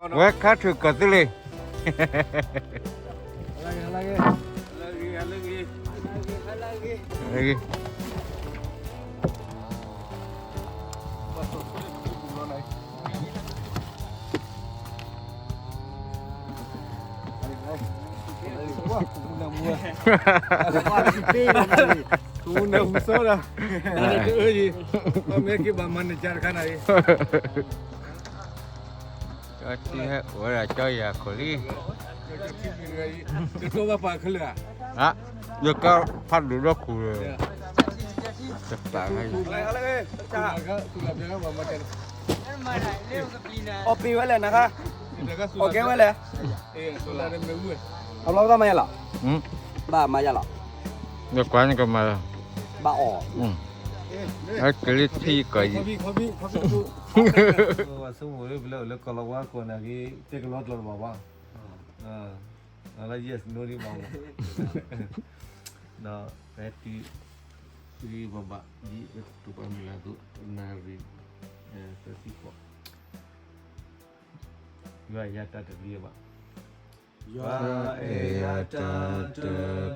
ဝဲခါထုးကီၢ်သူလ့ၤ ကၠီထံဟဲအိၣ်ဝဲဒၣ်ကၠီယၤခိၣ်လံ, ယကဖးဒိၣ်ဒီခိၣ်လၢ တပာ်ဂၤအံၤ, အီၣ်ပ့ၤဝဲလဲၣ်နၤခါ, အီၣ်ကဲဝဲလဲၣ်, အဘျီဘၣ်မၤယၤလီၤ, ဘၣ်မၤယၤလီၤ, ယကွၢ်နကမၤလီၤ, ဘၣ်အီၣ်, အကလံၤထံကီၢ်အံၤ ဆိကမိၣ်လၢပလၢအိၣ်လၢကီၢ်လီၤဝါခိၣ်နာ်က့ တဲကလီကျိာ်တဘၣ်ဘၣ်, လၢ yes no ဒံးဘၣ်မး, ဒီးပဟဲတုၤ ဂ့ၤဘၣ်ဘၣ် ဒ်ပတူၢ်ဘၣ်မုၢ်လၢ်အသိး နၣ်ရံၣ် သၢဆံဃိး, ယွၤအဲၣ်ယၤတၢ်တပျံၤဘၣ်, ယွၤအဲၣ်ယၤတၢ်တ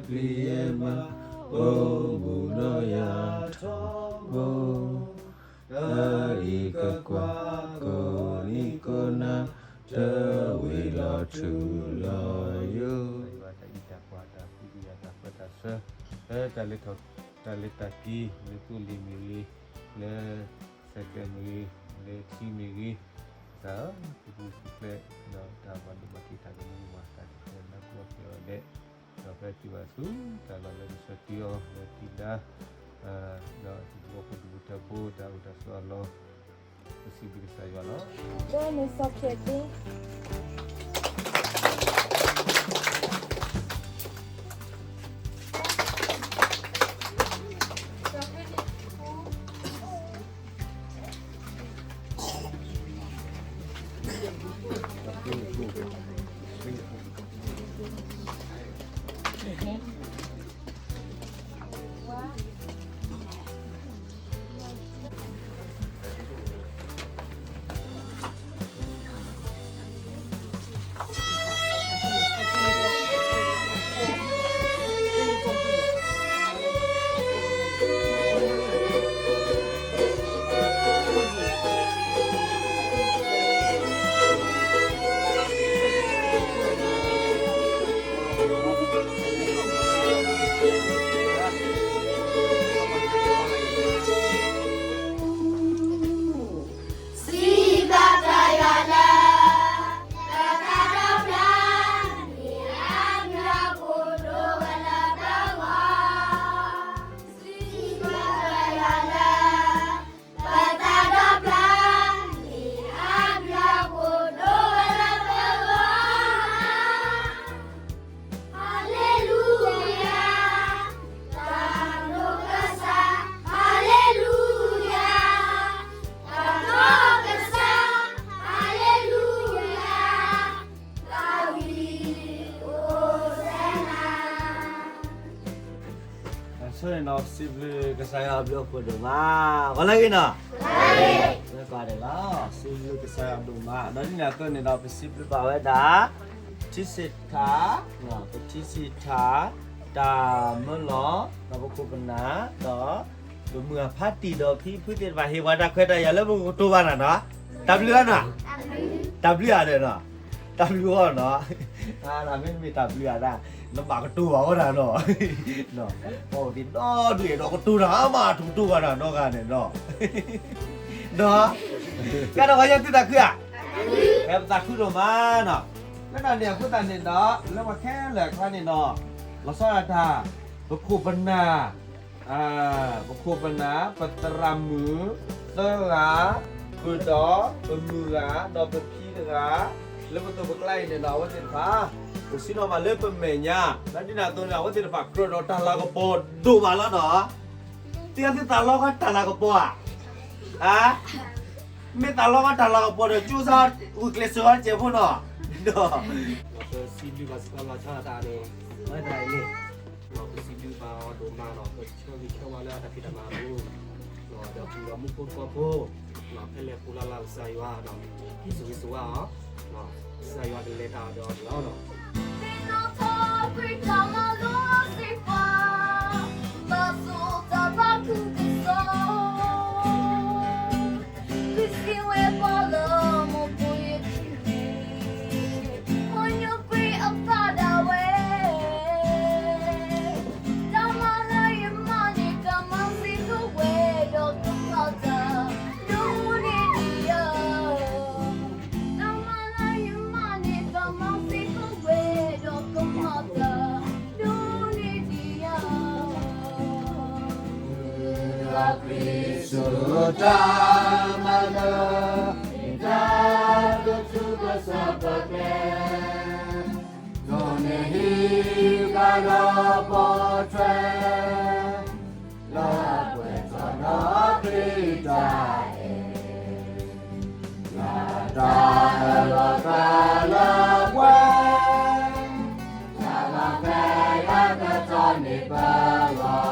ပျံၤဘၣ်, အိၣ်မူဒီးယၤထီဘိ တၢ်အံၤကကွၢ် ကိးနံၤကိးနၤ တဝံၤလီၤထူလီၤယိာ်, ယွၤတၢ်အံးတၢ်ကွၢ် တၢ်ဖှူတၢ်ယာ် တၢ်ပၢတၢ်ဆှၢ လၢတၢ်လဲၤထီၣ် တၢ်လဲၤတၢ်က့ၤ လၢသူလ့ၤမ့ၢ်ဂ့ၤ လၢ စဲးကဲးမ့ၢ်ဂ့ၤ လၢထံမ့ၢ်ဂ့ၤ, ကစၢ်ဧၢ, ပူၤပူၤဖျဲးဖျဲး ဒီးတၢ်ဘၣ်ဒိဘၣ်ထံး တၢ်ကမူကမၣ် တၢ်တဖျဲးလၢပှၤကဲအီၤဒဲး, ဒီးဖဲတုၤဘၣ်ဆူတၢ်လီၢ်လၢကဆှၢတုၤအီၤ လၢထံဒါ ဒီးဟံၣ်ဖိဃီဖိ တၢ်အိၣ်တၢ်ဆိးအလီၢ်, ပစံးဘျုးကစၢ်ယွၤလီၤ. ဆိန့ၣ်နီၤ ပစံးဘျုးကစၢ်ယွၤအဘျုးအဖှိၣ်ဒိၣ်မး, ဂီၤလၢအဂ့ၤနီၤ, လၢကီးဒဲးလီၤ, စံးဘျုးကစၢ်ယွၤဒိၣ်မး, ဒီးဒ်န့ၣ်အသိးန့ၣ်ဒီး ပစံးဘျုးဘၣ်ဝဲဒၣ် ထံစံးထါ, ပထံစံးထါ တၢ်မၢလီၤ ဒီးပခိၣ်ပနၢ် ဒီး ပမုၢ်အဖါတံၢ်ဒီးဖံဖုသ့ၣ်တဖၣ် ဟ့ၣ်ပှၤတၢ်ခွဲးတၢ်ယာ်လၢပကကတိၤဘၣ်နၤနီၤ, တၢ်ဘျုးအါနီၤ, တၢ်ဘျုးအါဒီးနီၤ, တၢ်ဘျုးအီၤနီၤ, မ့တမ့ၢ်တၢ်ဘျုးအါဒၣ်, နဘၣ်ကတိၤဘၣ်ဝဲဒၣ်နီၤ, ပှၤအိၣ်ဒံးဒီဒူၣ်အဲၣ်ဒိးကတိၤတၢ်မး တကတိၤဘၣ်တၢ်နီတဂၤန့ၣ်နီၤ, ဒီး ကဲဒီးပှၤယဲၢ်သုသးခုဧါ, ကဲပသးခုဒိၣ်မးနီၤ, လၢတၢ်န့ၣ်အဃိသတးန့ၣ်ဒီး လၢပှၤခဲလၢာ်အခါန့ၣ်နီၤ, လီၤဆီဒၣ်တၢ် ပခိၣ်ပနၢ် ပခိၣ်ပနၢ် ပသရၣ်မုၣ် သၢဂၤ ဃုာ်ဒီးပမုၢ်ဂၤ ဒီးပဖံတဂၤ လၢပသိးပကျါအံၤန့ၣ်ဒီး အဝဲသ့ၣ်တဖၣ် အိၣ်ဆံးထီၣ်ဘၣ်လၢပမဲာ်ညါ, လၢဒ်န့ၣ်အသိးန့ၣ် အဝဲသ့ၣ်တဖၣ်ကြၢးဒီးတၢ်လၤကပီၤဒိၣ်မးလီၤနီၤ, သ့ၣ်သုသးလီကီတၢ်လၤကပီၤဧါ, မ့ၢ်သးလီကီတၢ်လၤကပီၤဒီး ကၠိစါ ဂုာ်ကျဲးစၢးဝဲတစဲးဖိနီၤ, ဒီး ပစံးဘျုးဘၣ်စ့ၢ်ကီးလီၤဆီဒၣ်တၢ်န့ၣ်, အဝဲဒၣ်အံၤန့ၣ် ပစံးဘျုးဘၣ်အီၤဒိၣ်မးနီၤ, ပဆၢဂ့ၤဆၢဝါလၢအတၢ်ဖံးတၢ်မၤအပူၤ, ဒီးပှၤမူဖိသဝီဖိ ဖဲလဲၣ်ပူၤလၢ်လၢ်ကစၢ်ယွၤဒီး ဆိၣ်ဂ့ၤဆိၣ်ဝါအီၤ, ကစၢ်ယွၤကလဲၤတၢ်ဒီးအီၤလီၤ. သ့ၣ်နီၣ်ထီၣ်ခရံာ်တၢ်မၤလိစ့ၢ်ကီး, ဘၣ်ဆိၣ်တၢ်ဘါထုကစီၣ်, သုစံးဝဲပှၤလၢမိၢ်ဖိယ့ၣ်ၡူးခရံာ်, မိၢ်ညိၣ်ခရံာ်အသးဒၣ်ဝဲ, တၢ်မၤလၢယမၤန့ၣ် ကမၤစ့ၢ်ကီးဝဲဒီးကမၤတၢ်ဒိၣ်န့ၢ်ဒံးယၤ တၢ်မၤလၢယမၤန့ၣ် ကမၤစ့ၢ်ကီးဝဲဒီးကမၤတၢ်ဒိၣ်န့ၢ်ဒံးယၤ. ဒီးခရံာ်ဆူတၢ်မၤလၢ မ့ၢ်တၢ်ကဆူကစၢ်ပကျဲ, ဒိးန့ၢ်ဟံးဃာ်ဒီးပိာ်ထွဲ လၢပှဲၤထီၣ်ဒီးခရံာ်တၢ်အဲၣ်, လၢတၢ်အၢၣ်လီၤသးလၢပှဲၤ, တၢ်လီၤဖဲယကတီၢ်န့ၣ်ပၢလီၤ.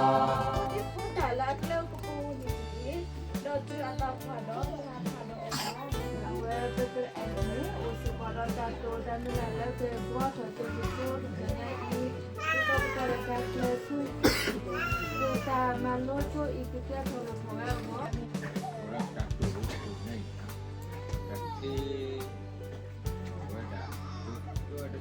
ဒီးတုၤအသးဖးဒီး ဖးဒီးအီၤ အဝဲပကအဲၣ်န့ၣ် အိၣ်စ့ၢ်ကီးဒီးတၢ်တိာ်တၢ်မုၢ်လၢ်လၢကဘှီထီၣ်က့ၤကဆိတကတီၢ်ညါအံၤ, ဒ်သိးပကလဲၤတၢ်ကျဲၤဆူ တၢ်မၤလိဆိအံၤ ကကဲထီၣ်လိၣ်ထီၣ်ဝဲအဂီၢ် တၢ်တိာ်တၢ်တိာ်ညါအံၤ တၢ်တသ့ အဝဲဒၣ် ဒိတ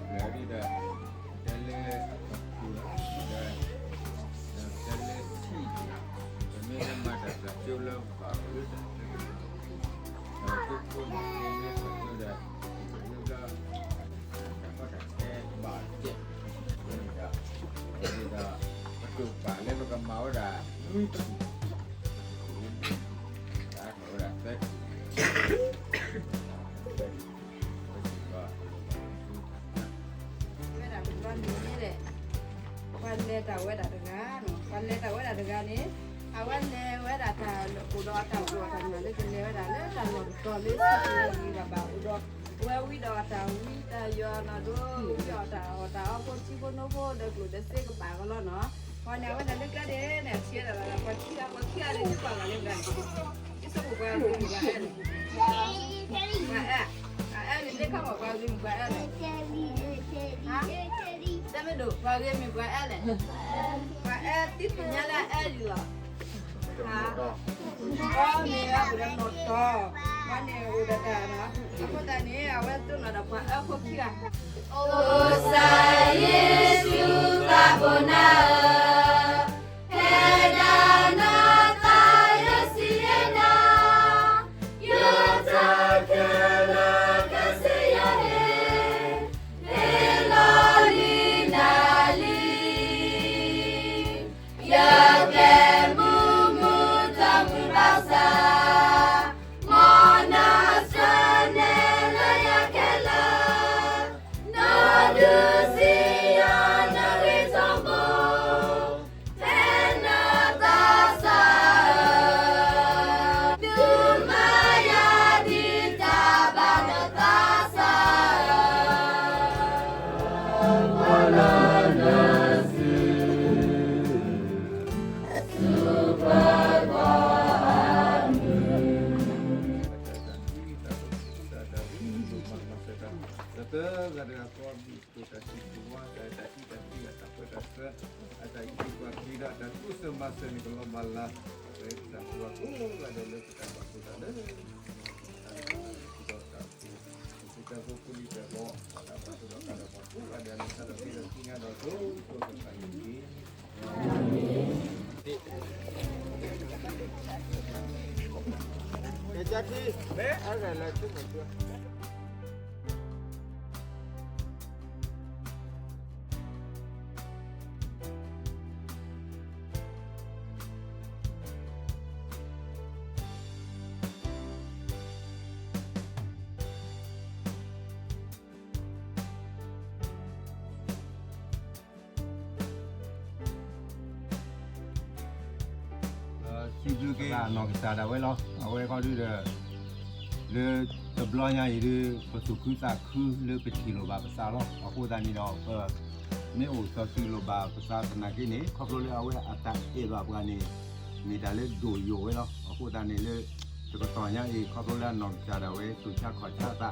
ဖျၢၣ်ဒ်ဒီး တဲလၢ ဒီး ဒီးတဲလၢထံၣ် ပမ့ၢ်လၢမၤတၢ်သးကၠိလၢပှၤအုးတၢ် ဒီးသုးခိၣ်န့ၣ်မ့ၢ်ပှၤအုးဒီး ပကလုၢ်လၢ တၢ်ကီတၢ်ခဲဘၣ်ကဲး ဒီး ဒီး ပကပာ်လၢပကမၤဝဲဒၣ် နွံထံၣ် တၢ်ထီၣ်ဝဲဒၣ်သၢထံၣ် ဝဲဒၣ်တဘျီန့ၣ် ပှၤလဲၤတၢ်ဝဲဒၣ်တဂၤ, ပှၤလဲၤတၢ်ဝဲဒၣ်တဂၤန့ၣ် အဝဲလဲၤဝဲဒၣ်တၢ်အိၣ်ဒီးအတၢ်အိၣ်တၢ်မၤလၢကလဲၤဝဲဒၣ်လၢတၢ်လီၢ်တတီၤလၢ စံၣ်လီၤဘၣ်အိၣ်ဒီး ဝဲဝံဒီးအတၢ်ဝံတၢ်ယိးနီၢ်ဒိ ဝံဒီးအတၢ်အီၣ်တၢ်အီဖိထံဖိနိဖိဒီးကျိၣ်ဒီးစ့ကဘၣ်ကလီနီၤ. ပှၤန့ၣ် အဝဲန့ၣ်လၢကျဲဒၣ်န့ၣ် အထံၣ်ဝဲဒၣ်လီၤ ပှၤခံဂၤ ပှၤခံဂၤန့ၣ် သ့ၣ်ပှၤဂၤလၢပှၤန့ၣ် ကစၢ်ပှၤဂၤမ့ၢ်ပှၤအဲၣ်န့ၣ် ပှၤအဲၣ် ပှၤအဲၣ်န့ၣ် သ့ၣ်ခီၣ်ပှၤဂၤမ့ၢ်ပှၤအဲၣ်န့ၣ် တမ့ၢ်ဒိၣ် ပှၤဂၤမ့ၢ်ပှၤအဲၣ်လဲၣ် ပှၤအဲၣ်သ့ၣ်ညါလၢအအဲၣ်လံလီၤ ပှၤမ့ၢ်ဝဲအိၣ်ဒီးနီၢ်တီၤ ပှၤန့ၣ်အိၣ်ဒီးတၢ်နီၤ အဃိသတးန့ၣ် အဝဲဒိးနီၢ်ဒီးပှၤအၢဖိခံဂၤ အိၣ်စၢ်ယ့ၣ်ၡူးသးဘိၣ်နၤဧၢ, ဖဲဒၣ်နသးယစံးယဲနၤ, ယတၢ်ခဲလၢာ်ကစၢ်ယွၤန့ၣ်, ဟ့ၣ်လီၤလံနၤလံ ယကဲမုာ်မုာ်တၢ်မုာ်ဘၣ်ဆၣ်, မ်နဆှၢနဲလၢယၤခဲလၢာ်, နီၢ်ဒုးစံယၤနဂ့ၢ်ထီဘိ, ဖဲနသးစၢ်ဧၢ, ဒုးမၤယၤဒ်တၢ်ဘၣ်နသးစၢ်ဧၢ တၢ်သၢဂၤတဂၤဃီဘံၣ်သကိးတၢ်သံကွၢ် တၢ်တၢ်ထံၣ်တၢ်သံအတၢ်ပၢတၢ်ဆှၢ အတၢ်အံးထွဲကွၢ်က့ၤဒီးတၢ်ကူၣ်ဆၢမၤစၢၤန့ၣ် ကလီၤမၤလၤ အဝဲတၢ်ကူၣ်ဘၣ်ကူၣ်သးလၢ တၢ်ကူၣ်ဘၣ်ကူၣ်သးလၢ တၢ်ကူၣ်ဘၣ်ကူၣ်သးလၢ တၢ်ပာ်သူၣ်ပာ်သးဒီးပှၤကိးဂၤဒဲး လၢတၢ်ဒီးပှၤကိးဂၤဒဲး လၢတၢ်ဒီးပှၤကိးဂၤဒဲးန့ၣ်တက့ၢ်. ကဲကၢ်ထံ အဲၣ်ဂၤလၢထံၣ်မၤစၢၤ စံးဘျုးက့ၤ နီၢ်ကစၢ်ဒၣ်ဝဲလီၤ. အဝဲခီဒုဒီး လၢတဘျီညါအံၤဒု ပသူၣ်ခုသးခုလၢပထံၣ်လိာ်ဘၣ်ပသးလီၤ. အဃိသတးန့ၣ်ဒီး ပမ့ၢ်အိၣ်စီၤစုၤလိာ်ဘၣ်ပသးသနာ်က့န့ၣ် ခီဖျိလၢအဝဲအတၢ်အဲၣ်ဘၣ်ပှၤန့ၣ် မ့ၢ်တၢ်လၢဒိၣ်ယိာ်ဝဲလီၤ. အဃိသတးန့ၣ်လၢ တကတီၢ်ညါအံၤ ခီဖျိလၢအနီၢ်ကစၢ်ဒၣ်ဝဲ သူၣ်ဆါခီၣ်ဆါ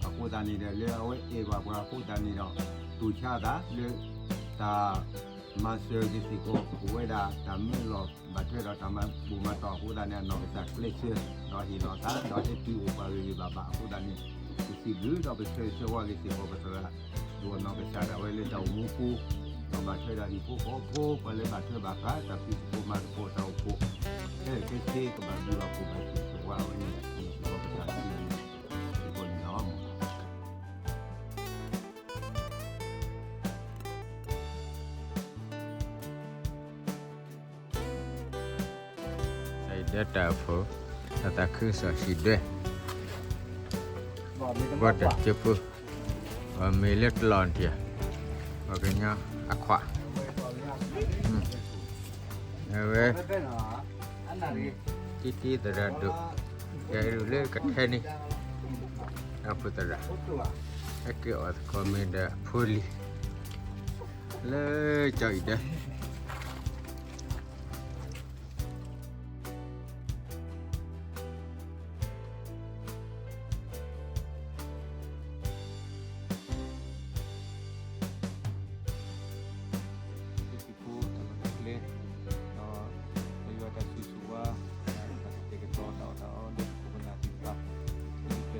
သး အဃိသတးန့ၣ်ဒီး လၢအဝဲအဲၣ်ဘၣ်ပှၤအဃိသတးန့ၣ်ဒီး တူၢ်ဆါအသးလၢ တၢ်မၤစၢၤက့ၤစ့ၢ်ကီး အိၣ်ဝဲဒၣ်တၢ်မၢလီၤဘၣ်ထွဲဒီးတၢ်မၤဘူၣ်မၤတီၢ်အဃိသတးန့ၣ် အနီၢ်ကစၢ်ကျဲးစၢး ဒီးဟ့ၣ်လီၤသး ဒီးဟဲတုၤအိၣ်ပှၤဂ့ၤဂ့ၤဘၣ်ဘၣ်အဃိသတးန့ၣ် ပစံးဘျုးဒီးပဆၢဂ့ၤဆၢဝါက့ၤစ့ၢ်ကီးပသရၣ် ဒိၣ်အနီၢ်ကစၢ်ဒၣ်ဝဲလၢတၢ်အိၣ်မူပူၤ ဒီးဘၣ်ထွဲဒီးဟံၣ်ဖိဃီဖိ ပှၤလၢဘၣ်ထွဲဘၣ်ဃး တၢ်ဖံးသကိးမၤသကိးတၢ်အိၣ်ဖှိၣ် ခဲလၢာ်ခဲဆ့ ကဘၣ်ဘျုးဘၣ်ဖှိၣ်ဘၣ်ဆၢဂ့ၤဆၢဝါအဝဲန့ၣ် စ့ၢ်ကီးပတၢ်စံးဘျုးစ့ၢ်ကီးန့ၣ်လီၤ. တၢ်အံၤဒၢတၢ်အိၣ်ဖှိၣ် တၢ်သးခုကစီၣ်စံးဒွဲ ဘီၣ်တၢ်ကၢဖိ ပှၤမ့ၢ်လၢကျီၢ်တံၢ် ပှၤကညီအခွး အဝဲ တံတံသရၣ်ဒိၣ် ယအဲၣ်ဒိးလၢကထဲန့ၣ် အဖိသရၣ် ဟဲက့ၤအီၣ်သကိးမ့ၢ်ဒီးအဖိလံၤ လၢကၠီအံၤဒၢ သုးခိၣ်ဖိတၢ်လီၢ်တၢ်ကျဲ ဒီး ပယွၤတၢ်ဆိၣ်ဂ့ၤဆိၣ်ဝါ တၢ်ကတဲာ်ကတီၤတၢ်အီၣ်တၢ်အီလၢပခိၣ်ပနၢ်သ့ၣ်တဖၣ် လၢပျဲၢ်ဘီ ဟံးန့ၢ်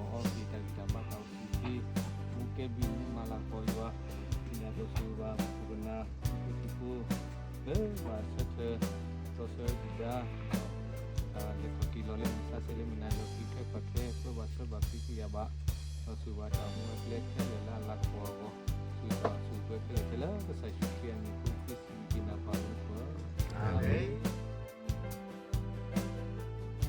အီၣ်အီက့ၤတၢ်ဂံၢ်တၢ်ဘါတၢ်အိၣ်ဆူၣ်အိၣ်ချ့ မူကဲဘျုးမုၢ်မၤလၤကပီၤယွၤ ဒ်န့ၣ်အသိးဆိၣ်ဂ့ၤဘၣ်ပခိၣ်ပနၢ် သုးခိၣ်သုးဖိ လၢဘၣ်ဆၢထၢၣ် စီဆှံဒုၣ်ဒါ ဒီး တၢ်လဲၤထီၣ်က့ၤလီၤလၢမုၢ်ဆါဆဲးလၢမုၢ်နၤလီၤ သုခဲပှၤခဲ ပၢဘၣ်ဆၢဘၣ်ဖံးသ့ၣ်ညါဘၣ် ဒီးဆိၣ်ဂ့ၤဘၣ်တၢ်အိၣ်မူအိၣ်ကျဲခဲလၢာ်လၢအလၤကပီၤအဂီၢ် ဆိၣ်ဂ့ၤဘၣ်ဆိၣ်ဂ့ၤပှဲၤခဲလၢာ်ခဲလၢာ် ကစၢ်ယ့ၣ်ၡူးခရံာ်အမံၤ ဃိသုစံးက့ၤနၤပၢ်လၢပှဲၤ အၤမ့ၣ် ကၠီ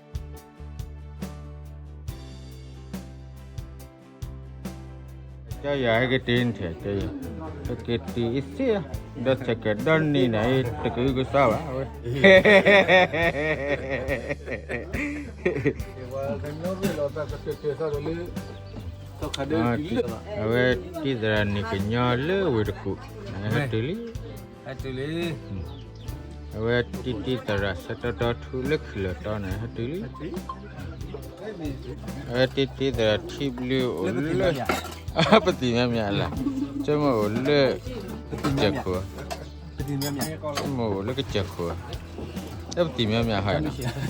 ယၤဟဲက့ၤတ့ၢ်နထံၣ် ကၠီယၤ ဟဲက့ၤတ့ၢ်အ့ၣ်စ့ၢ် ဒီးဆဲးကဲးဒီနံၤန့ၣ် တကဟုကစွါဘၣ်ဝဲ အဝဲတံတံသရၣ်န့ၣ်ကညီလၢဝ့ၢ်တကူၣ် ဟဲတုၤလံ အဝဲတံတံသရၣ်ဆၢတီတီထူလၢခံလၢာ်တီန့ၣ် ဟဲတုၤလံ အဝဲတံတံသရၣ်ထံဘျုးအိၣ်လၢ ပသံၣ်မ့မ့ၢ်အလၢ် ဆိကမိၣ်အိၣ်လၢ ကစၢၢ်ခိၣ် ဆိကမိၣ်အိၣ်လၢကစၢၢ်ခိၣ် လၢပသံၣ်မ့မ့ၢ်ဟဲနီၤ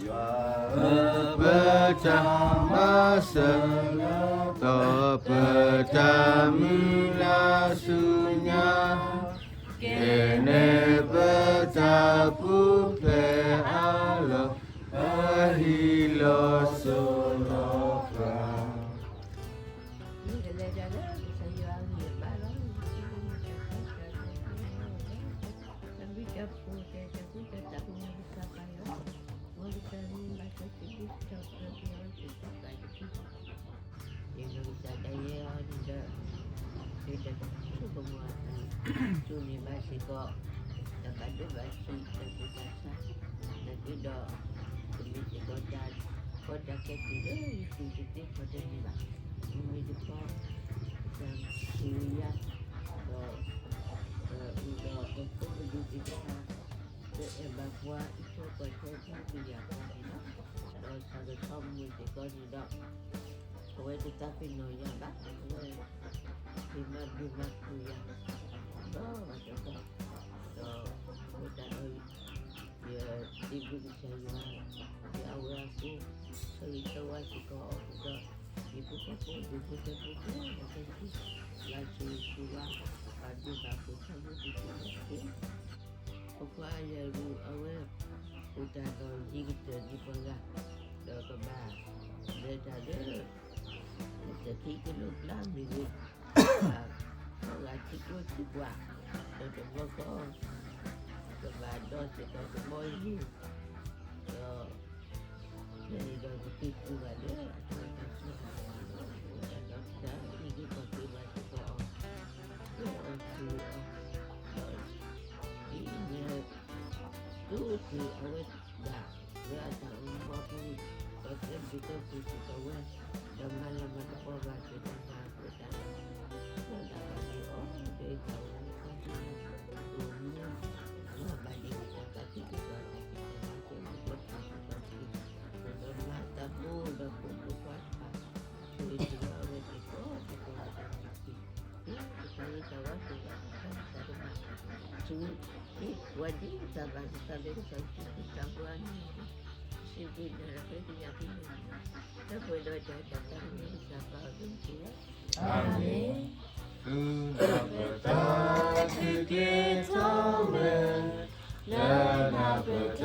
ယွၤဧၢ ပတၢ်မုၢ်လၢ်ဆူညါ ကဲန့ၣ်ပတၢ်ပူၤဖျဲးအါလီၢ် ပဟံးလီၤစိၤလီၤဃာ် မ့ၢ်ကလဲၤတၢ်လၢကစၢ်ယွၤအဂံၢ်အဘါလီၤ တၢ်ဘျုးတၢ်ဖှိၣ်တဲာ်တၢ်ကူတၢ်သးကညီၤကစၢ်ပၢ်လီၤ မ်ကစၢ်မ့ၢ်ဘၣ်ထွဲက့ၤဒ်စီၤပၢၤက့ၤအီၤလၢကစၢ်ပၢ်တဖု ယနီၢ်ကစၢ်ဒၣ်ယဲအံၤန့ၣ်ဒီး မ့ၢ်တၢ်ဆိကမိၣ်အပူၤ ဆိၣ်န့ၢ်ဘၣ်စ့ၢ်ကီး တၢ်ဘၣ်ဒိဘၣ်ထံး တၢ်ဆူးတၢ်ဆါ နာ်က့ဒီး ကမ့ၢ်စ့ၢ်ကီးတၢ်ကီတၢ်ခဲတုၤလၢယသူၣ်တသ့ထီၣ်တသ့ဘၣ် မ့မ့ၢ်တခီ တၢ်ဆိၣ်ဂ့ၤယၤ ဒီး အုၣ်ဒီးအဖိပဒူသ့ၣ်တဖၣ် လၢအဲၣ်ဘၣ်ပှၤအံးထွဲကွၢ်ထွဲဖဲကယၤပှၤန့ၣ်လီၤ. ဒီးဆၣ်ကဆီမုၢ်စ့ၢ်ကီးန့ၣ်ဒီး အဝဲတသးပ့ၤနီၣ်ယၤဘၣ်, အဝဲ မၤဘျုးမၤဖှိၣ်ယၤ ဒီးဘၣ်စ့ၢ်ကီး, ဒီးအဃိသတးဒီး ယစံးဘျုးကစၢ်ယွၤ လၢအဝဲအဃိ ဆၢဂ့ၤဆၢဝါစ့ၢ်ကီးအီၤဒီး ယဖိဃီဖိဒိၣ်ဖိထၢဖိကျဲဒီးခဲဆ့ လၢဆိၣ်ဂ့ၤဆိၣ်ဝါ ဘၣ်ဘျုးဘၣ်ဖှိၣ်ထီဘိတက့ၢ်. ပကွၢ်ယရူၤအဝဲ အိၣ်တၢ်ဒီးယံၤကတၢၢ်ဒ်ပှၤဂၤ ဒီးကဘၣ်လဲၤတၢ်လၢ တၢ်ခံကလိကျါမ့ၢ်ဂ့ၤ, ဘၣ် ပှၤဂၤထံကျိထံကွၢ် ဒီးတဘျီဃီ ကဘၣ်ဒီးစ့ၢ်ကီးတဘီယူၢ် ဒီး ဖဲန့ၣ်ဒီးကသံၣ်ကူၣ်ဘၣ်လၢအတၢ်အိၣ်တၢ်ဆိး တၢ်ဒီးတၢ်အံၤဒ်ပှၤက့ၤဘၣ်စ့ၢ်ကီးအီၤ လၢအီၤဆူအီၤ ဒီး ဒ်န့ၣ် တူၢ်က့ၤအဝဲဒၣ် လၢအတၢ်အိၣ်မူအပူၤ ဒီးကဲဘျုးကဲဖှိၣ်စ့ၢ်ကီးဝဲ ဒီး မၤလၤမၤကပီၤဘၣ်က့ၤတၢ်မၤအဃိသတးဒီး လၢတၢ်ဘၣ်ဒ့အီၤ ဒ်တၢ်အိၣ်မူ အိၣ်မူ လၢဘၣ်ဒ့တၢ်သးခုကစီၣ်တၢ်ကဲထီၣ်ဘၣ်ကဲထီၣ် ဒီးမၤတၢ်ဖိဒီးဖိမုၣ်ဖိခွါတဖၣ် ဝံၤဒီးအဝဲသ့ၣ်ကိးဒံကိးဂၤဒဲးန့ၣ် တၢ်ဂ့ၤတၢ်ဝါသ့ၣ်တဖၣ် တၢ်တဘၣ် ဆူ ဒ်ပှၤဒ်တၢ်ဘၣ်တၢ်သးလၢကစၢ်ယ့ၣ်ၡူးခရံာ်တၢ်ပှၤန့ၣ် စံးဘျုးနၤဒီးပသ့ၣ်ညါသုန့ၣ် လၢပှဲၤဒီးတၢ်တၢ်တၢ်န့ၣ် ကစၢ်ပၢ်အဘျုးတက့ၢ်လီၤ. အၤမ့ၣ်. သုနၢ်ပၢၢ်တၢ်သုးက့ၤထီၣ်ဝဲ လၢနၢ်ပၢၢ်တၢ်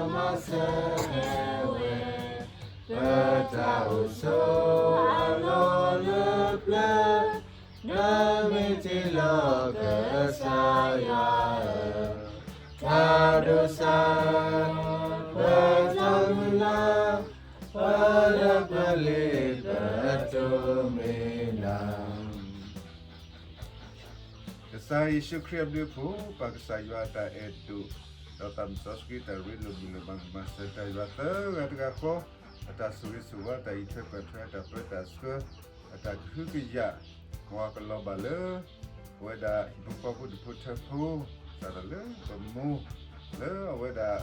မၤစၢၤဝဲ ပတၢ်အိၣ်ဆိးအလီၢ်လၢပျၢၤ ဒီးမ့ၢ်တ့ၢ်လီၤကစၢ်ယွၤဧၢ, တၢ်ဒိးစၢ် ပတၢ်မုၢ်လၢ် ပဒီပလ့ၤပတိၢ်မ့ၢ်နၤ. ကစၢ်ယ့ၣ်ၡူးခရံာ်အဘျုးအဖှိၣ်, ပၢ်ကစၢ်ယွၤအတၢ်အဲၣ်ဒိၣ်, ဒီးသးစီဆှံတၢ်ရ့လိာ်မုာ်လိာ်မၤဂ့ၤမၤစၢၤတၢ်ယွၤသၢဂၤတဂၤဃီ, အတၢ်ဆိၣ်ဂ့ၤဆိၣ်ဝါ, အတၢ်အံးထွဲကွၢ်ထွဲ, အတၢ်ပၢတၢ်ဆှၢ, အတၢ်ကဟုကယာ်, မ်အကလီၤဘၣ်လၢ ပဝဲဒၣ်ဟံၣ်ဖိဃီဖိဒူၣ်ဖိထၢဖိ, စးထီၣ်လၢပမိၢ် လၢအဝဲဒၣ်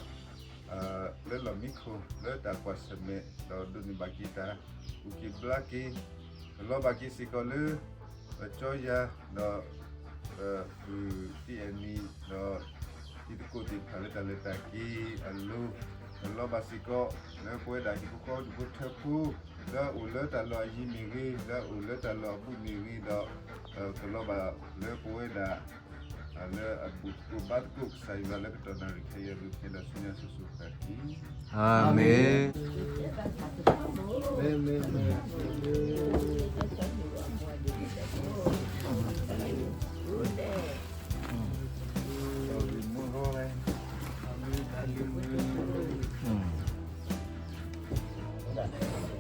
လၢလီၢ်မံခိၣ် လၢတၢ်ကွၢ်ဆၢၣ်မဲာ် ဒီးဒိးန့ၢ်ဘၣ်က့ၤတၢ်အုၣ်က့ၤဘျါက့ၤ, ကလီၤဘၣ်က့ၤစ့ၢ်ကီးလၢ ပကၠီယၤ ဒီး ပုၢ်သံအဲၣ်နံၣ် ဒီး တံၤသကိးသ့ၣ်တဖၣ်လၢတၢ်လဲၤတၢ်က့ၤအလိၤ, ကလီၤဘၣ်စ့ၢ်ကီး လၢပဝဲဒၣ်ဟံၣ်ဖိဃီဖိဒူၣ်ဖိထၢဖိ လၢအအိၣ်လၢတၢ်လီၢ်အယံၤမ့ၢ်ဂ့ၤ, လၢအအိၣ်လၢတၢ်လီၢ်အဘူးမ့ၢ်ဂ့ၤဒီး ကလီၤဘၣ်လၢပဝဲဒၣ် လၢအဘူၣ်သကိးဘါသကိးကစၢ်ယွၤလၢကတီၢ်နၣ်ရံၣ်ခဲအံၤအဂ့ၢ်ခဲဒီးဆူညါစိၤစိၤဃၣ်ဃၣ်တက့ၢ်. အၤမ့ၣ်. မုၢ်မဆ့ၣ်နီၤတနံၤစံးက့ၤ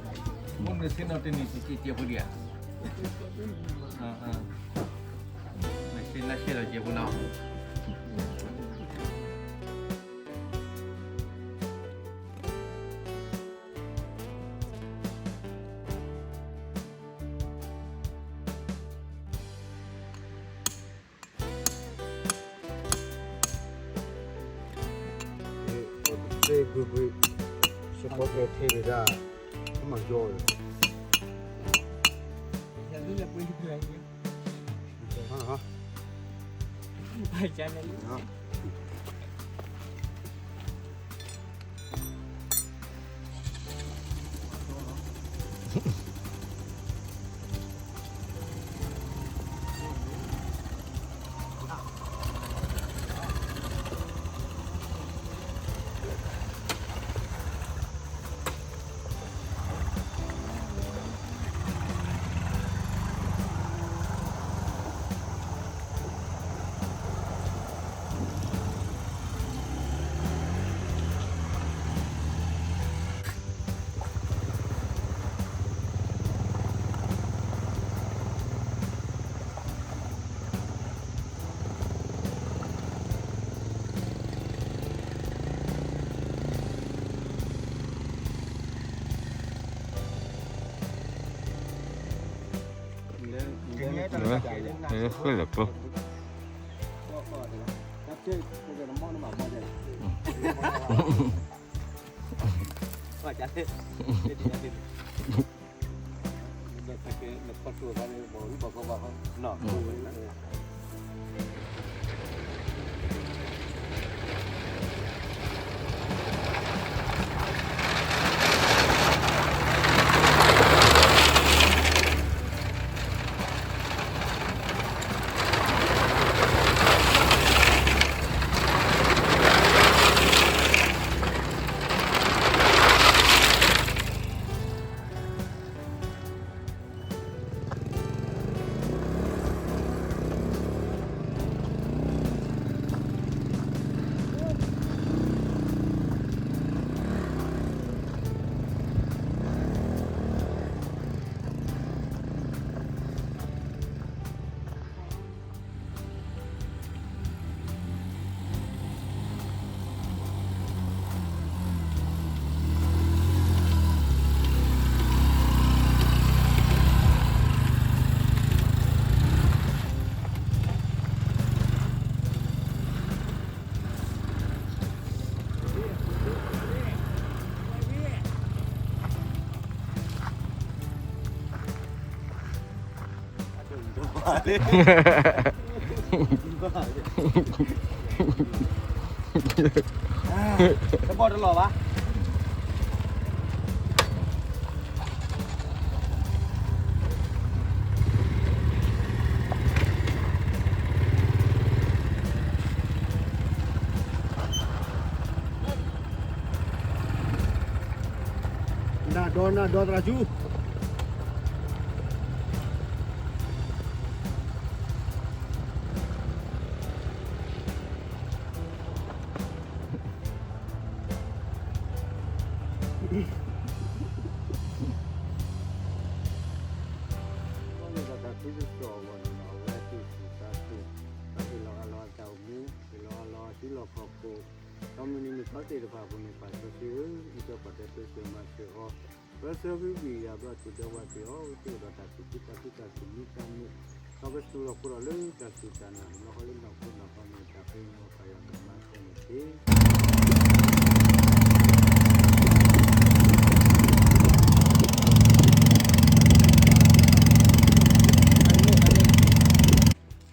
ကဲဖိဒံးဧါ. နဆ့ၣ်နဆ့ၣ်လီၤကဲဖိနီၤ. သ့ၣ်ဘှ့ဘှ့ စ့ၢ်ကီးကဲထီၣ်ဒၣ် မၤယီၤ တဘၣ်လီၤဘၣ်. နၢ်ဒီနၢ်ဒီသရၣ်ဆူ အဝဲသူၣ်စူၤသးစူၤ, ဒီးဟ့ၣ်လီၤအလီၤတၢ်အိၣ်မူ, ဟ့ၣ်လီၤအလီၤထံလီၢ်ကီၢ်ပူၤ, ဒီးမုၢ်နံၤမုၢ်သီသ့ၣ်တဖၣ်အပူၤန့ၣ် ပၢ်စီဆှံဧၢ, အံၤဒီးပှၤတဲပၢဆှၢမၤစၢၤအီၤ, ပၢဆှၢဂံၢ်ဘံၣ်ယၤဘျီ သူၣ်ဒၢဝးသ့ၣ်အီၤ, သ့ၣ်ဒီးတၢ်သူၣ်ခုသးခုတၢ်သူၣ်မံသးမုာ်, ဒီးပသူၣ်လီၤခိလီၤလၢတၢ်စူၢ်တၢ်နာ် လီၤဃီလၢနီၢ်ခိနီၢ်ဃီန့ၣ် တၢ်ဖဲန့ၣ်ပၢ်ယွၤမၤစၢၤန့ၣ်တက့ၢ်.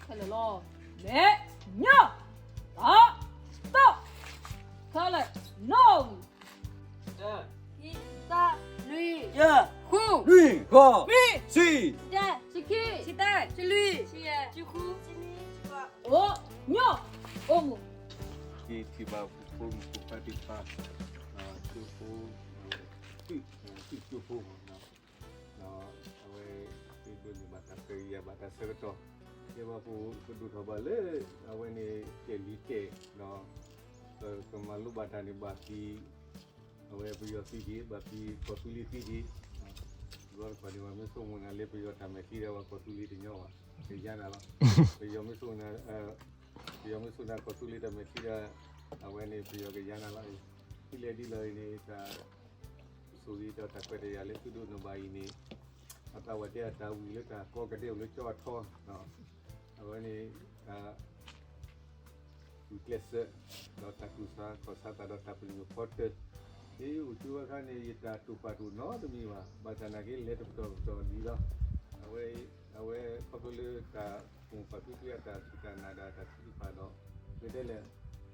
ခဲလၢာ်လီၤ. မဲာ်ညါ, သး, တီ, ခဲလၢာ်, နီၣ်, တၢ, ခံ, သၢ, လွံၢ်, ယဲၢ်, ဃု, နွံ, ဃိး, နွံ, ဆံ, တၢ, ဆံခံ, ဆံသၢ, ဆံလွံၢ်, ဆံယဲၢ်, ဆံဃု, ဆံနွံ, ဆံဃိး, အိၣ်, ညိၣ်, အိၣ်မူ. ယထံၣ်ဘၣ်ဖိမုၣ်ဖိခွါသ့ၣ်တဖၣ်, သုဖိ, သု, သုကၠိဖိမး, ဒီးအဝဲသ့ၣ်ဒိးန့ၢ်ဘၣ်တၢ်ခွဲးယာ်ဘၣ်တၢ်ဆၢကတီၢ်, ယဲဘၣ်ပကဒိၣ်ထီၣ်ဘၣ်လၢ အဝဲန့ၣ်တဲာ်လံၤတဲာ်, ဒီးပကမၤလိဘၣ်တၢ်န့ၣ်ဘၣ်ဖံး, အဝဲပယီၤသံဒံး, ဘၣ်ဖံးကီၢ်သူလ့ၤသံဒံး, ဘျီတခီန့ၣ် ပမ့ၢ်ဆိကမိၣ်နၤလၢပယီၤတၢ်မဲာ်ချံဒီး ပှၤကီၢ်သူလ့ၤတညီဘၣ်, ကယါနၤလီၤ. ပယီၤမ့ၢ်ဆိကမိၣ်နၤ, ပယီၤမ့ၢ်ဆိကမိၣ်နၤကီၢ်သူလ့ၤတၢ်မဲာ်ချံဒီး အဝဲန့ၣ်ပယီၤကယါနၤလီၤ. ဒ်လဲၣ်ဒ်လဲၣ်အံၤန့ၣ် တၢ် ဆိၣ်ဂ့ၤဒီးတၢ်ခွဲးတၢ်ယာ်လၢသုဒိးန့ၢ်ဘၣ်အံၤန့ၣ်, အတၢ်ဝဲတဲအတၢ်ဝံၤလၢတၢ်ကီကဒဲအိၣ်လၢကၠီအထီ, အဝဲန့ၣ် ဂုာ်ကျဲးစၢး, ဒီးတၢ်ကူၣ်ဆါခီၣ်ဆါသးဒီးတၢ်ပညိၣ်ဖီတၢၢ်, ဒ်အိၣ်တုၤဝဲအခါန့ၣ် ယတၢ်တိာ်ပာ်တအိၣ်နီတမံၤဘၣ်, ဘၣ်ဆၣ်နာ်က့လဲၤတပတီၢ်ပတီၢ်ဒံးလီၤ. အဝဲ, အဝဲခီဖျိလၢတၢ်မိၢ်ပၢ်ဖံဖုအတၢ်စူၢ်တၢ်နာ်ဒီးတၢ်ထုကဖၣ်ဒီး, မ့ၢ်တဲလဲၣ်,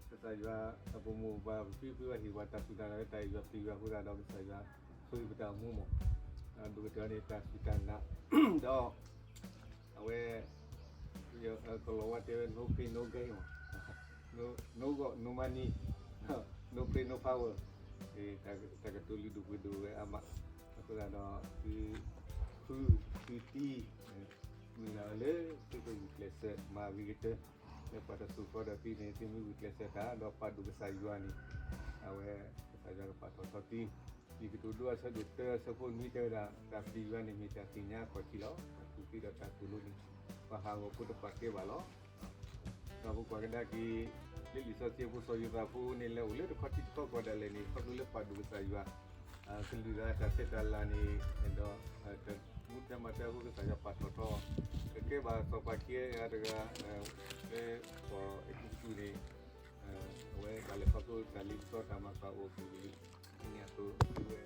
ကစၢ်ယွၤအပမိၢ်ပၢ်ဖံဖုအဟ့ၣ်ပှၤတၢ်စူၢ်တၢ်နာ်လၢတၢ်အဲၣ်ယွၤပျံၤယွၤအဃိသတးဒီး ကစၢ်ယွၤဆိၣ်ဂ့ၤပတၢ်အိၣ်မူမး, ဒိၣ်ကတၢၢ်န့ၣ်တၢ်စူၢ်တၢ်နာ်, ဒီး အဝဲ ကလီၤဝါတဲဝဲ no pain no gain မး, no, no, no money, no prayer no power, တၢ်ကတိၤလုၢ်ဒိၣ်ပှ့ၤဒိၣ်ဝဲအါမး, အဃိသတးဒီး သု, ဃု, သုတံ, မုၢ်လၢ်ဝဲလၢသုကဂုာ်ကျဲးစၢးမၤဂ့ၤကတၢၢ်, လၢပှၤတစိၢ်ဃီဒီးသုန့ၣ် သုမ့ၢ်ဂုာ်ကျဲးစၢးတၢ်ဒီးပာ်ဒိၣ်ကစၢ်ယွၤန့ၣ်, အဝဲကစၢ်ယွၤကပာ်ထီၣ်ထီသု, လံာ်ကတိၤဒိအဆၢဒိၣ်တၢအဆၢဖိနွံတဲဝဲဒၣ် တၢ်ပျံၤယွၤန့ၣ်မ့ၢ်တၢ်သ့ၣ်ညါအခီၣ်ထံးလီၤ. တၢ်ကူၣ်သ့ဒီးတၢ်ကူၣ်လိန့ၣ် ပှၤဟးဂီၤဖိတပာ်ကဲဘၣ်လီၤ. ဒီးပကွၢ်ကဒါက့ၤ လၢလံာ်စီဆှံအပူၤ စီၤယိၤသးဖိန့ၣ် လဲၤအိၣ်လၢတခီထံတခီကီၢ်ဒၣ်လဲာ်န့ၣ် ခီဖျိလၢပာ်ဒိၣ်ကစၢ်ယွၤ, ကလုၢ်လၢတၢ်ဆဲးတၢ်လၤန့ၣ်, ဒီးမူထဲမၤတၢ်အဃိ ကစၢ်ယွၤပာ်ထီၣ်ထီ, ကကဲဘၣ်စီၤပၤခံဂၤတဂၤ လၢကီၢ်အဲၤကူပတူးန့ၣ်, အဝဲဘၣ်လဲၤခီဖျိတၢ်လ့ပစီတၢ်မၤကပၤအိၣ်ကလုာ်ကလုာ်, ဒ်န့ၣ်အသိး သုဝဲ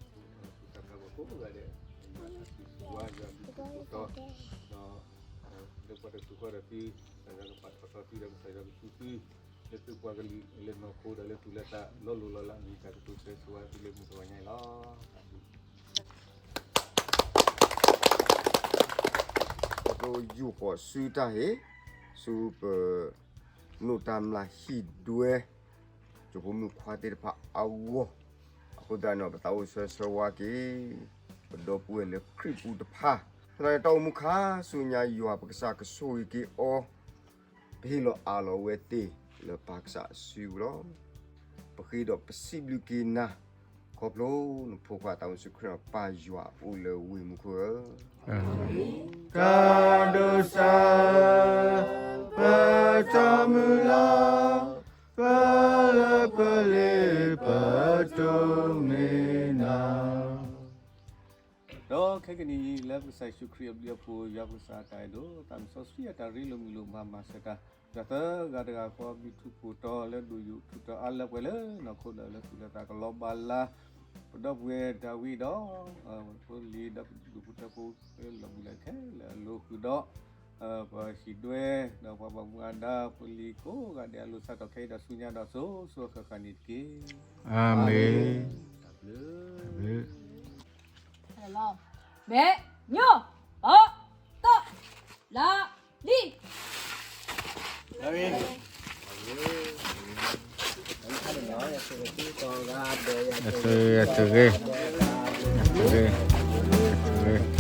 ပူၤတၢ်သးဘၣ်ကိးဂၤဒဲး, ယွၤတၢ်စံးစူၤဝါ ယွၤဘျုးဖှိၣ်ထီၣ်, ဒီးလၢပှၤတစိၢ်ဃီဒီးသု, ကစၢ်ယွၤကပာ်ထီၣ်ထီသုဒီးကစၢ်ယွၤကသူသု, လၢသုပှၤကလုာ်လၢနီၢ်ခိဒီးလၢသူၣ်လၢသးလီၤလိၤလီၤလး မ့ၢ်တၢ်ကတိၤဆၢဂ့ၤဆၢဝါသုလၢမုၢ်တဂီၤညါအံၤလီၤ. ပကယူၢ်ဃီၤဆူတၢ်ဟ့ၣ်, ဆူပ နိၣ်တၢ်မျၢ်ဟံၣ်ဒွဲ ကၠိဖိမုၣ်ခွါသ့ၣ်တဖၣ်အဂီၢ်, အဃိသတးန့ၣ် ပသးအိၣ်ဆၢဆၢဝါက့ၤ ပဒီပုၢ်ဝဲၢ်လၢခရံာ်ပူၤတဖၣ်, သတးန့ၣ် တၢ်အိၣ်မူခါဆူညါယွၤပကစၢ်ကဆိၣ်ဂ့ၤက့ၤအီၤ, ပဟ့ၣ်လီၤအးလီၤဝဲသ့ၣ်လၢပၢ်ကစၢ်အစုပူၤလီၤ. ပဃ့ဒီးပစံးဘျုးက့ၤနၤ ခီဖျိနဖိခွါသးစီဆှံခရံာ် ပၢ်ယွၤအိၣ်လၢဝ့ၢ်မူခိၣ်ဧၢ. တၢ်ဒိးစၢ် ပတၢ်မုၢ်လၢ် ပလၢပလ့ၢ် ပတိၢ်မ့ၢ်နၤ ဒီးခဲကနံၣ်အံၤ လၢပကစၢ်ယ့ၣ်ၡူးခရံာ်အဘျုးအဖှိၣ် ယွၤပကစၢ်အတၢ်အဲၣ်ဒိၣ် သးစီဆှံအတၢ်ရ့လိာ်မုာ်လိာ် မၤမၤစၢၤတၢ် ယွၤသၢဂၤတဂၤဃီ ဘျုးထူးဖှိၣ်တီလၢဒိၣ်ယိာ်ထူးတီၤအါလၢပှဲၤလၢနီၢ်ခိဒီးလၢသူၣ်လၢသးကလီၤဘၣ်လၢ် ပဒီပုၢ်ဝဲၢ်တၢ်ဝံၤဒီး ဖိလံၤဒီးဒူၣ်ဖိထၢဖိလီၤဘှံးလီၤခဲလၢာ်အလိၤဃုာ်ဒီး ပဟံၣ်ဒွဲ ဒီးပှၤဘၣ်မူဘၣ်ဒါ ဖိလံၤကိးဂၤဒဲးအလိၤ စးထီၣ်ခဲအံၤဒီးဆူညါဒီးစိၤစိၤဃၣ်ဃၣ်န့ၣ်တက့ၢ်. အၤမ့ၣ်. တၢ်ဘျုး တၢ်ဘျုး ဘဲ ညိ အီ တီ လၤ လံ အတဂ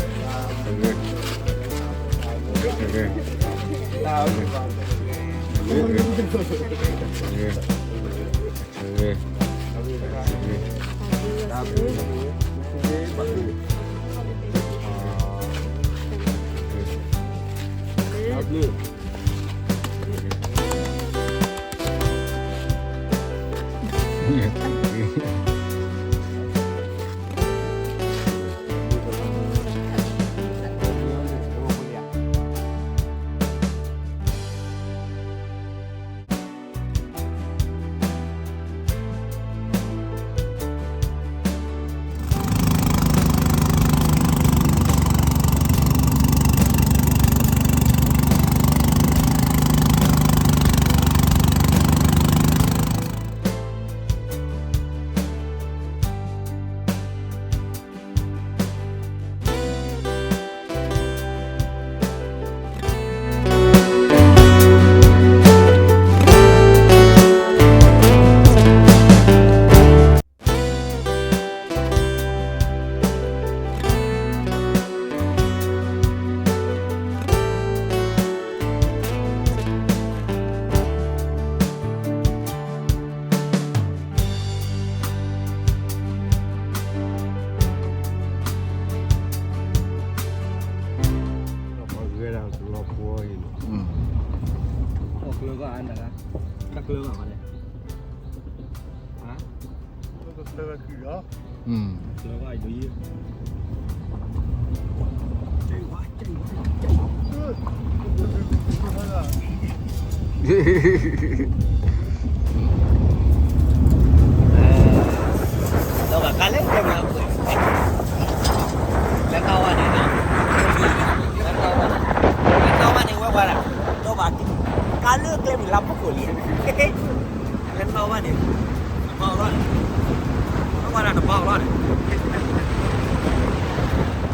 ့ၤ အတဂ့ၤ အတဂ့ၤ အတဂ့ၤ အတဂ့ၤ အတဂ့ၤ ပှၤဂဲၤဒၣ်တလီၤပှီၢ်အံၤန့ၣ် တၢ်ကျၢၤဘၣ်အါနၤ, တၢ်ကျၢၤဘၣ်မးလဲၣ်, တၢ်ကျၢၤဘၣ်အံၤဒ်အံၤ ဒီးဘၣ်ကါလၢကျဲမုၢ်လၢပူၤ, လၢကါဝါန့ၣ်, လၢကါဝါန့ၣ်, လၢကါဝါန့ၣ်ဝဲပှၤဒၣ်, ဒီးဘၣ် ကါလၢကျဲမုၢ်လၢပူၤခိၣ်လံ, လၢကါဝါန့ၣ်, တဘၣ်လီၤန့ၣ်, ဝဲပှၤဒၣ်တဘၣ်လီၤန့ၣ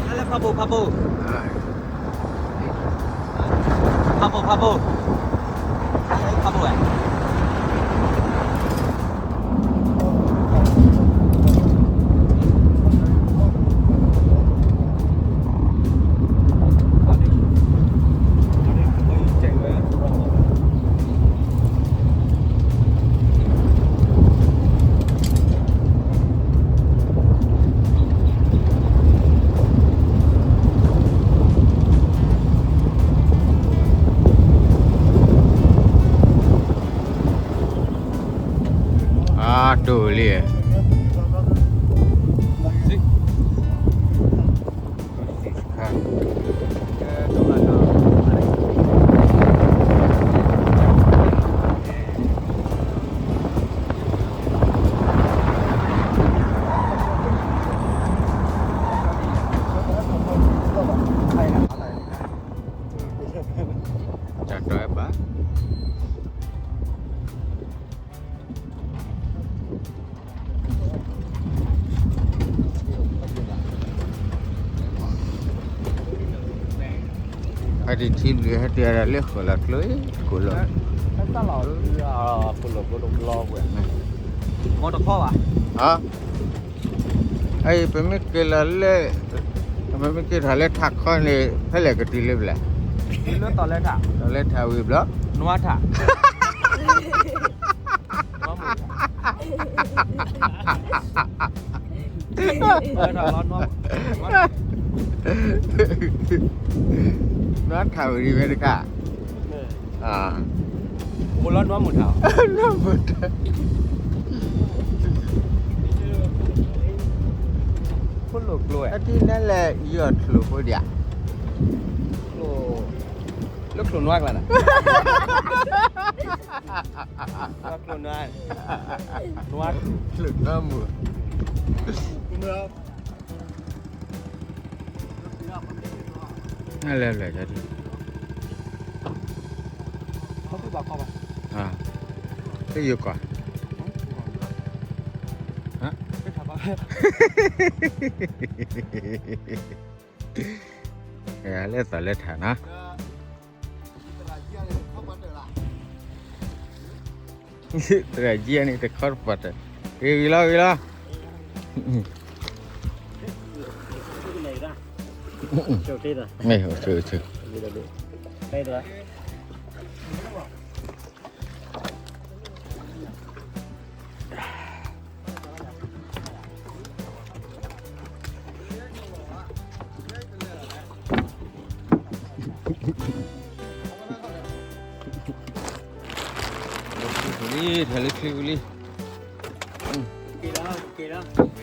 ်, လၢဖးဘိၣ်ဖးဘိၣ် ဖးဘိၣ်ဖးဘိၣ်, ဖးဘိၣ်ဝဲ, အါ တိၢ်လံ, တၢ်တီၢ်ဘၣ် ဖဲတထံဘျုးဟဲတုၤဒၣ်လၢဃိၣ်လီၤကျိ ကိၣ်လီၤ, ကိၣ်လီၤဘျီဝဲ, မ့ၢ်တခီဘၣ်, အံၤ ပမ့ၢ်က့ၤလီၤလၢ ပမ့ၢ်က့ၤထီၣ်လၢထးခီန့ၣ် ဖဲလဲၣ်ကတုၤလၢပလဲၣ်, လၢတီၤလၢထး, တီၤလၢထးဝံၤဘျီ, နွါထး, နွါထးဝံၤဝဲတခါ, အိၣ်လီၤနွါမုၢ်ထး, နွါမုၢ်ထး, ဖိလိာ်ကျိဝဲ အတံၤနဲလဲၣ် ယီၢ်ချိၣ်ဖိဒံးဧါ, လၢချိၣ်နွါကျါန့ၣ်, ချိၣ်နွါ, နွါချိၣ်, ချိၣ်နွါမုၢ်, နလဲၤလဲၤ တယိကွၢ် လၢသးလၢထးနီၤ သရၣ်ကံန့ၣ် တခီတပှၢ်တၢၢ် ဂ့ၤဂ့ၤလီၤ ဂ့ၤလီၤ မ့ၢ် လံ ထဲလၢချံ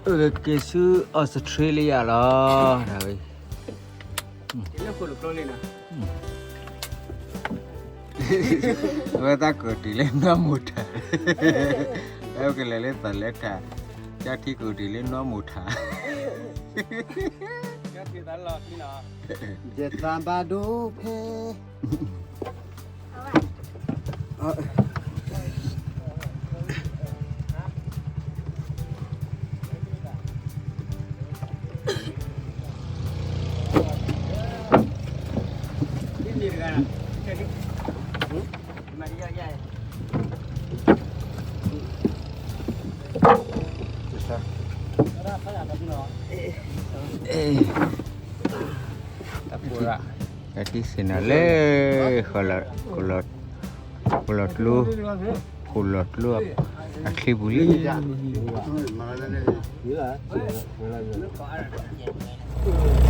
ပူၤလံ က့ၤဆူအီစထြ့လယါလီၤ အဝဲသးကတိၤလၢနွံမိၢ်ထါ အဝဲကလဲၤလၢသးလဲၤထါ ကထံကတိၤလၢနွံမိၢ်ထါ ယသးဘၣ်ဒိဖဲ တၢ်ပူၤရၣ် တၢ်ထံၣ်ဆ့ၣ်နီၤလၢ ဃိလီၤကျိ ဃိလီၤကျိ အချံပူၤလံ တၢ်ပူၤရၣ် တၢ်ထံၣ်ဆ့ၣ်နီၤလၢ